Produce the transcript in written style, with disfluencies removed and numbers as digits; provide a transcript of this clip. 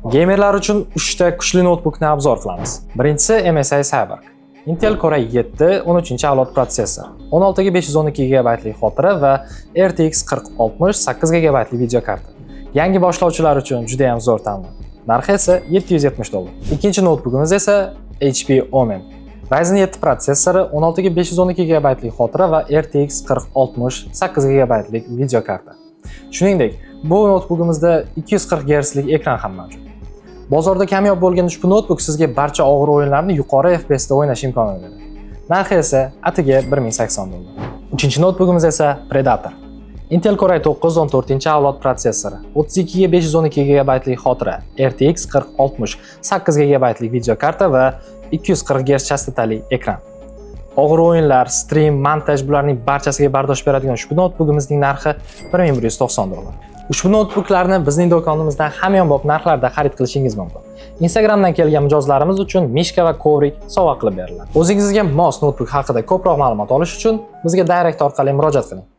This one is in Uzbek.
Geymerlar uchun 3 ta kuchli noutbukni обзор qilamiz. Birinchisi MSI Cyborg. Intel Core i7 13-avlod protsessor, 16 ga 512 GB xotira va RTX 4060 8 GB videokarta. Yangi boshlovchilar uchun juda ham zo'r tanlov. Narxi esa 770 dollar. Ikkinchi noutbukimiz esa HP Omen. Ryzen 7 protsessori, 16 ga 512 GB xotira va RTX 4060 8 GB videokarta. Shuningdek, bu noutbukimizda 240 Hz lik ekran ham mavjud. Bozorda kamyob bo'lgan ushbu noutbuk sizga barcha og'ir o'yinlarni yuqori FPS da o'ynash imkonini beradi. Narxi esa atiga 1080 dollar. Uchinchi noutbukimiz esa Predator. Intel Core i9 14-avlod protsessori, 32 ga 512 GB xotira, RTX 4060 8 GB videokarta va 240 Hz chastotali ekran. Og'ir o'yinlar, stream, montaj, bularning barchasiga bardosh beradigan ushbu noutbukimizning narxi 1190 dollar. Ushbu noutbuklarni bizning do'konimizdan hamyonbop narxlarda xarid qilishingiz mumkin. Instagramdan kelgan mijozlarimiz uchun мышка va коврик sovg'a qilib beriladi. O'zingizga mos noutbuk haqida ko'proq ma'lumot olish uchun bizga direct orqali murojaat qiling.